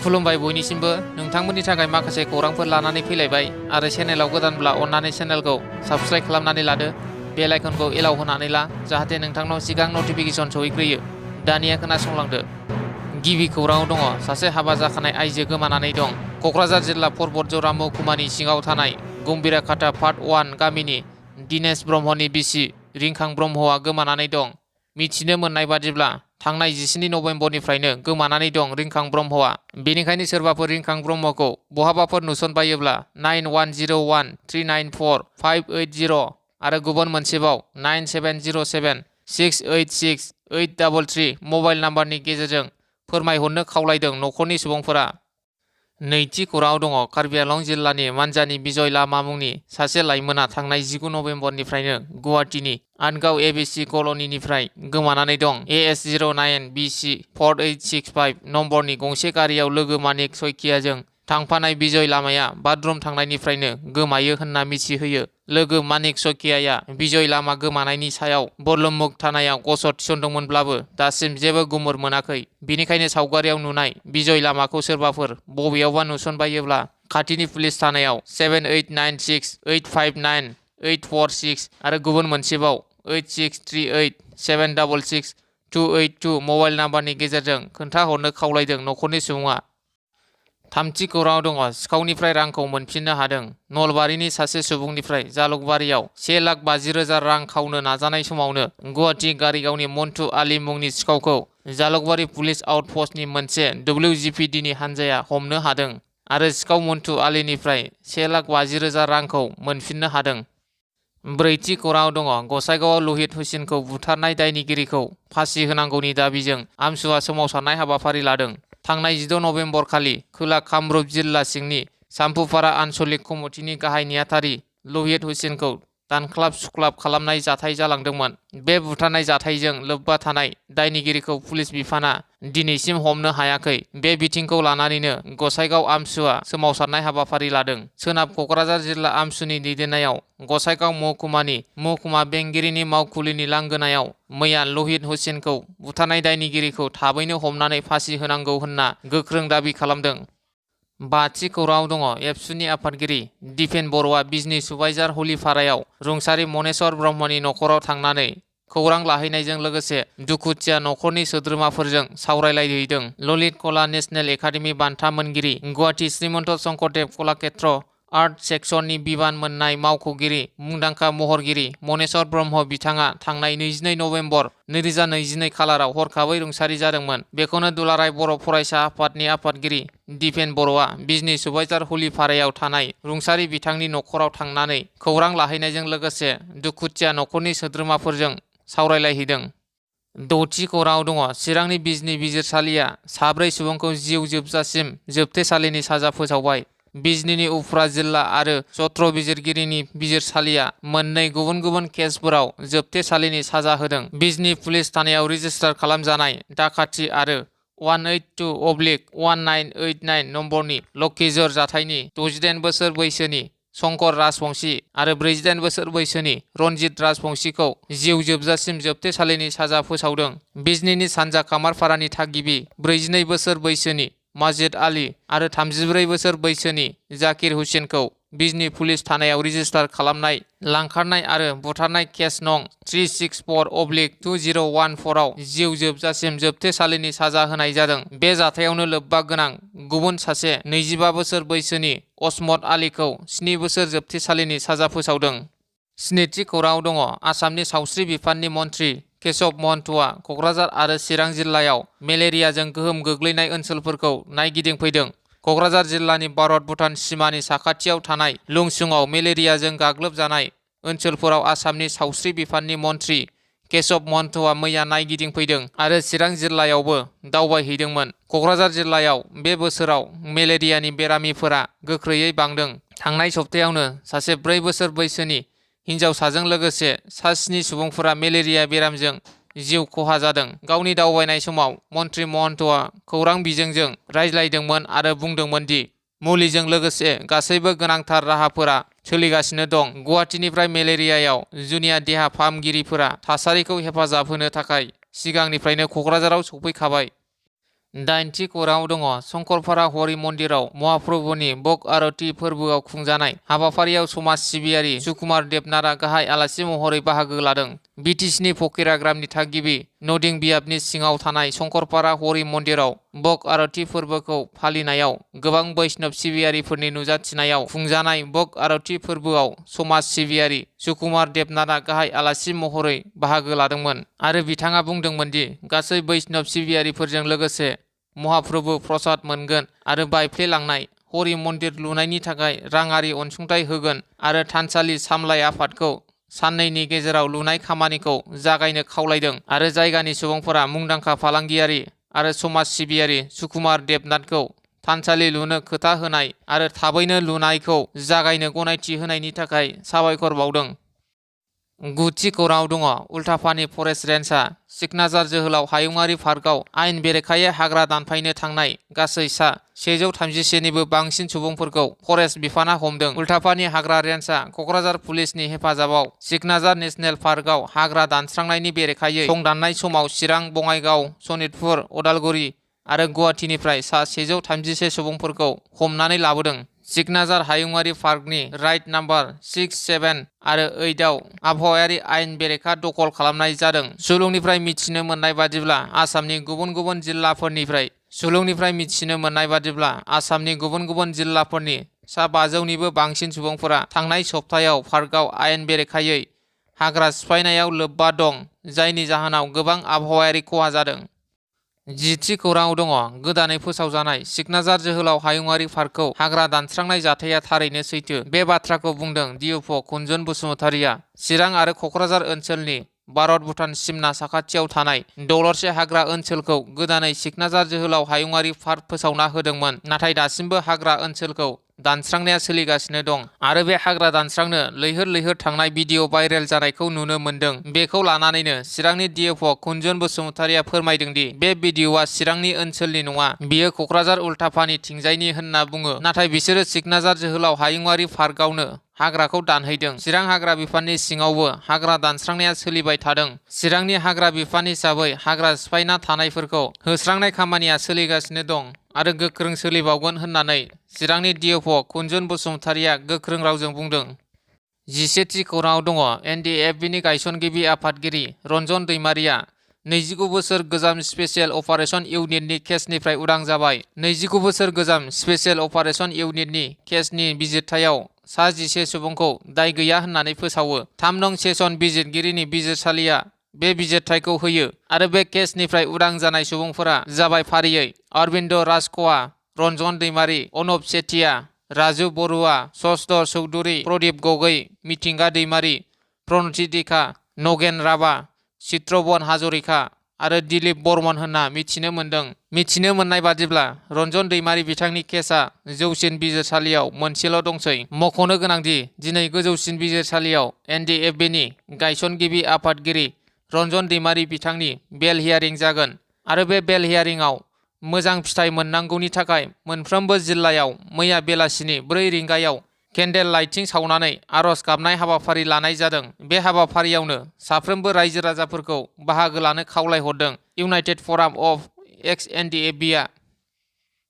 खुलुमबाय बयनिसिमबो नोंथांमोननि थाखाय माखासे खौरांफोर लानानै फैलायबाय आरो चेनेलाव गोदानब्ला अन्नानै चेनेलखौ साबस्क्राइब खालामनानै लादो बेल आइकनखौ एलाव होनानै ला जाहाथे नोंथांनाव सिगां नटिफिकेसन सौहैग्रोयो। दानिया खोनासंलांदो। गिबि खौराङाव दङ सासे हाबा जाखानाय आइजो गोमानानै दं। क'क्राझार जिल्ला परबतजरा महकुमानि सिङाव थानाय गम्भीराखाथा पार्ट 1 गामिनि दिनेश ब्रह्मनि बिसि रिंखां ब्रह्मआ गोमानानै दं। मिथिनो मोननाय बादिब्ला थांनाय 17 नभेम्बरनिफ्रायनो गोमानानै दं रिंखां ब्रह्मआ। बेनिखायनो सोरबाफोर रिंखां ब्रह्मखौ बहाबाफोर नुसनबायोब्ला 9101394580 आरो गुबुन मोनसेबाव 9707686833 मबाइल नाम्बारनि गेजेरजों फोरमायहरनो खावलायदों न'खरनि सुबुंफोरा। नैथि खौराङाव दङ कार्बि आंलं जिल्लानि मानजानि बिजय लामा मुंनि सासे लाइमोना थांनाय 19 नभेम्बरनिफ्रायनो गुवाहाटीनि आनगाव एबिसि कल'निनिफ्राय गोमानानै दं। AS09BC4865 नम्बरनि गंसे गारियाव लोगो मानिक सयखियाजों थांफानाय बिजय लामाया बाथरुम थांनायनिफ्रायनो गोमायो होनना मिथिहोयो। लोगो मानिक सयखियाया बिजय लामा गोमानायनि सायाव बर्लुममुख थानायाव गसर थिसनदोंमोनब्लाबो दासिम जेबो गुमुर मोनाखै। बेनिखायनो सावगारियाव नुनाय बिजय लामाखौ सोरबाफोर बबेयावबा नुसनबायोब्ला खाथिनि पुलिस थानायाव 7896859846 आरो गुबुन मोनसेबाव 8638766282 मबाइल नाम्बारनि गेजेरजों खोन्थाहरनो खावलायदों न'खरनि सुबुङा। थामथि खौराङाव दङ सिखावनिफ्राय रांखौ मोनफिननो हादों। नलबारिनि सासे सुबुंनिफ्राय जालुकबारियाव 1,50,000 रां खावनो नाजानाय समावनो गुवाहाटी कारिगावनि मन्टु आली मुंनि सिखावखौ जालुकबारि पुलिस आउटपस्टनि मोनसे WGPDनि हानजाया हमनो हादों आरो सिखाव मन्टु आलीनिफ्राय 1,50,000 रांखौ मोनफिननो हादों। ब्रैथि खौराङाव दङ गसाइगावआव लहित हुसेनखौ बुथारनाय दायनिगिरिखौ फासि होनांगौनि दाबिजों आमसुवा सोमावसारनाय हाबाफारि लादों। थांनाय 16 नभेम्बर खालि खोला कामरुप जिल्ला सिंनि साम्पुपारा आन्सलिक कमिटिनि गाहाय नेहाथारि लहित हुसेनखौ दानख्लाब सुख्लाब खालामनाय जाथाय जालांदोंमोन। बे बुथारनाय जाथायजों लोब्बा थानाय दायनिगिरिखौ पुलिस बिफाना दिनैसिम हमनो हायाखै। बे बिथिंखौ लानानैनो गसाइगाव आमसुवा सोमावसारनाय हाबाफारि लादों। सोनाब क'क्राझार जिल्ला आमसुनि दैदेननायाव गसाइगाव महकुमानि महकुमा बेंगिरिनि मावखुलिनि लांगोनायाव मैया लहित हुसेनखौ बुथारनाय दायनिगिरिखौ थाबैनो हमनानै फासि होनांगौ होनना गोख्रों दाबि खालामदों। बाथि खौराङाव दङ एबसुनि आफादगिरि दिपेन बर'आ बिजनी सुबाइजार हुलिपारायाव रुंसारि मनेस्वर ब्रह्मनि न'खराव थांनानै खौरां लाहैनायजों लोगोसे दुखुथिया न'खरनि सोद्रोमाफोरजों सावरायलायहैदों। ललित कला नेशनेल एकाडेमि बान्था मोनगिरि गुवाहाटी श्रीमन्त शंकरदेव कलाक्षेत्र आर्ट सेक्सननि बिबान मोननाय मावख'गिरि मुंदांखा महरगिरि मनेस्वर ब्रह्म बिथाङा थांनाय 22 नभेम्बर 2022 खालाराव हरखाबै रुंसारि जादोंमोन। बेखौनो दुलाराय बर' फरायसा आफादनि आफादगिरि दिपेन बर'आ बिजनी सुबाइजार हुलिपारायाव थानाय रुंसारि बिथांनि न'खराव थांनानै खौरां लाहैनायजों लोगोसे दुखुथिया न'खरनि सोद्रोमाफोरजों सावरायलायहैदों। द'थि खौराङाव दङ चिरांनि बिजनी बिजिरसालिया 3 सुबुंखौ जिउ जोबजासिम जोबथेसालिनि साजा फोसावबाय। बिजनीनि उफ्रा जिल्ला आरो सत्र बिजिरगिरिनि बिजिरसालिया मोननै गुबुन गुबुन केसफोराव जोबथेसालिनि साजा होदों। बिजनी पुलिस थानायाव रेजिस्टार खालामजानाय दाखाथि आरो 182/1989 नम्बरनि लक्षिजर जाथायनि 68 बोसोर बैसोनि शंकर राजबंशी आरो 48 बोसोर बैसोनि रन्जित राजबंशीखौ जिउ जोबजासिम जोबथेसालिनि साजा फोसावदों। बिजनीनि सानजा कामारपारानि थागिबि 42 बोसोर बैसोनि माजिद आली आरो 34 बोसोर बैसोनि जाकिर हुसेनखौ बिजनी पुलिस थानायाव रेजिस्टार खालामनाय लांखारनाय आरो बुथारनाय केस नं 364/2014 आव जिउ जोबजासिम जोबथेसालिनि साजा होनाय जादों। बे जाथायावनो लोब्बा गोनां गुबुन सासे 25 बोसोर बैसोनि असमत आलीखौ 7 बोसोर जोबथेसालिनि साजा फोसावदों। स्निथि खौराङाव दङ आसामनि सावस्रि बिफाननि मन्थ्रि केशव महन्तआ क'क्राझार आरो चिरां जिल्लायाव मेलेरियाजों गोहोम गोग्लैनाय ओनसोलफोरखौ नायगिदिंफैदों। क'क्राझार जिल्लानि भारत भुटान सिमानि साखाथियाव थानाय लुंसुङाव मेलेरियाजों गाग्लोबजानाय ओनसोलफोराव आसामनि सावस्रि बिफाननि मन्थ्रि केशव महन्तआ मैया नायगिदिंफैदों आरो चिरां जिल्लायावबो दावबायहैदोंमोन। क'क्राझार जिल्लायाव बे बोसोराव मेलेरियानि बेरामिफोरा गोख्रैयै बांदों। थांनाय सप्तायावनो सासे 4 बोसोर बैसोनि हिन्जावसाजों लोगोसे सा 7 सुबुंफोरा मेलेरिया बेरामजों जिउ खहा जादों। गावनि दावबायनाय समाव मन्थ्रि महन्तआ खौरां बिजोंजों रायज्लायदोंमोन आरो बुंदोंमोन दि मुलिजों लोगोसे गासैबो गोनांथार राहाफोरा सोलिगासिनो दं। गुवाहाटीनिफ्राय मेलेरियायाव जुनिया देहा फाहामगिरिफोरा थासारिखौ हेफाजाब होनो थाखाय सिगांनिफ्रायनो क'क्राझाराव सौफैखाबाय। दाइनथि खौराङाव दङ शंकरपारा हरि मन्दिराव महाप्रभुनि बक आरती फोरबोआव खुंजानाय हाबाफारियाव समाज सिबियारि सुकुमार देबनाथआ गाहाय आलासि महरै बाहागो लादों। बिटिसिनि फकिराग्रामनि थागिबि नदिं बियाबनि सिङाव थानाय शंकरपारा हरि मन्दिराव बक आरती फोरबोखौ फालिनायाव गोबां बैष्णब सिबियारिफोरनि नुजाथिनायाव खुंजानाय बक आरती फोरबोआव समाज सिबियारि सुकुमार देबनाथआ गाहाय आलासि महरै बाहागो लादोंमोन आरो बिथाङा बुंदोंमोन दि गासै बैष्णब सिबियारिफोरजों लोगोसे महाप्रभु प्रसाद मोनगोन आरो बायफ्लेलांनाय हरि मन्दिर लुनायनि थाखाय राङारि अनसुंथाइ होगोन आरो थानसालि सामलाय आफादखौ साननैनि गेजेराव लुनाय खामानिखौ जागायनो खावलायदों आरो जायगानि सुबुंफोरा मुंदांखा फालांगियारि आरो समाज सिबियारि सुकुमार देबनाथखौ थानसालि लुनो खोथा होनाय आरो थाबैनो लुनायखौ जागायनो गनायथि होनायनि थाखाय साबायखर बावदों। गुथि खौराङाव दङ उल्टापानि फरेस्ट रेन्जआ सिकनाझार जोहोलाव हायुङारि पार्कआव आयेन बेरेखायै हाग्रा दानफायनो थांनाय गासै सा 131निबो बांसिन सुबुंफोरखौ फरेस्ट बिफाना हमदों। उल्टापानि हाग्रा रेन्जआ क'क्राझार पुलिसनि हेफाजाबाव सिकनाझार नेशनेल पार्कआव हाग्रा दानस्रांनायनि बेरेखायै संदाननाय समाव चिरां, बङाइगाव, सनितपुर, उदालगुरि आरो गुवाहाटीनिफ्राय सा 131 सुबुंफोरखौ हमनानै लाबोदों। सिकनाझार हायुङारि पार्कनि राइड नाम्बार 6, 7 आरो 8 आव आबहावायारि आयेन बेरेखा दखल खालामनाय जादों। सुलुंनिफ्राय मिथिनो मोननाय बादिब्ला आसामनि गुबुन गुबुन जिल्लाफोरनि सा 500निबो बांसिन सुबुंफोरा थांनाय सप्तायाव पार्कआव आयेन बेरेखायै हाग्रा सिफायनायाव लोब्बा दं, जायनि जाहोनाव गोबां आबहावायारि खहा जादों। जिथि खौराङाव दङ गोदानै फोसावजानाय सिकनाझार जोहोलाव हायुङारि पार्कखौ हाग्रा दानस्रांनाय जाथाया थारैनो सैथो। बे बाथ्राखौ बुंदों DIUF कुनजुन बसुमतारिया। चिरां आरो क'क्राझार ओनसोलनि भारत-भुटान सिमना साखाथियाव थानाय दलरसे हाग्रा ओनसोलखौ गोदानै सिकनाझार जोहोलाव हायुङारि पार्क फोसावना होदोंमोन, नाथाय दासिमबो हाग्रा ओनसोलखौ दानस्रांनाया सोलिगासिनो दं आरो बे हाग्रा दानस्रांनो लैहोर लैहोर थांनाय भिडिअ भाइरेल जानायखौ नुनो मोन्दों। बेखौ लानानैनो चिरांनि DIUF कुनजुन बसुमतारिया फोरमायदों दि बे भिडिअआ चिरांनि ओनसोलनि नङा, बियो क'क्राझार उल्टापानि थिंजायनि होनना बुङो, नाथाय बिसोरो सिकनाझार जोहोलाव हायुङारि पार्कआवनो हाग्राखौ दानहैदों। चिरां हाग्रा बिफाननि सिङावबो हाग्रा दानस्रांनाया सोलिबाय थादों। चिरांनि हाग्रा बिफान हिसाबै हाग्रा सिफायना थानायफोरखौ होस्रांनाय खामानिया सोलिगासिनो दं आरो गोख्रों सोलिबावगोन होननानै चिरांनि DIUF कुनजुन बसुमतारिया गोख्रों रावजों बुंदों। 11थि खौराङाव दङ NDFBनि गायसनगिरि आफादगिरि रन्जन दैमारिया 29 बोसोर गोजाम स्पेशेल अपारेशन इउनिटनि केसनिफ्राय उदां जाबाय। 29 बोसोर गोजाम स्पेशेल अपारेशन इउनिटनि केसनि बिजिरथायाव सा 11 सुबुंखौ दाय गैया होननानै फोसावो। 3 नं सेसन बिजिरगिरिनि बिजिरसालिया बे बिजिरथायखौ होयो आरो बे केसनिफ्राय उदां जानाय सुबुंफोरा जाबाय फारियै अरबिन्द राजख'वा, रन्जन दैमारि, अनुप सेथिया, राजु बरुवा, सस्तर चौधुरी, प्रदीप गगৈ, मिथिंगा दैमारि, प्रणति दिखा, नगेन राभा, चित्रबन हाजरिका आरो दिलीप बर्मन होनना मिथिनो मोन्दों। मिथिनो मोननाय बादिब्ला रन्जन दैमारि बिथांनि केसआ जौसिन बिजिरसालियाव मोनसेल' दंसै। मख'नो गोनांदि दिनै गोजौसिन बिजिरसालियाव NDFBनि गायसनगिरि आफादगिरि रन्जन दैमारि बिथांनि बेल हियारिं जागोन आरो बे बेल हियारिंआव मोजां फिथाइ मोननांगौनि थाखाय मोनफ्रोमबो जिल्लायाव मैया बेलासिनि 4 रिंगायाव केन्डेल लाइटिं सावनानै आर'ज गाबनाय हाबाफारि लानाय जादों। बे हाबाफारियावनो साफ्रोमबो रायजो राजाफोरखौ बाहागो लानो खावलायहरदों। United फराम of X NDFBआ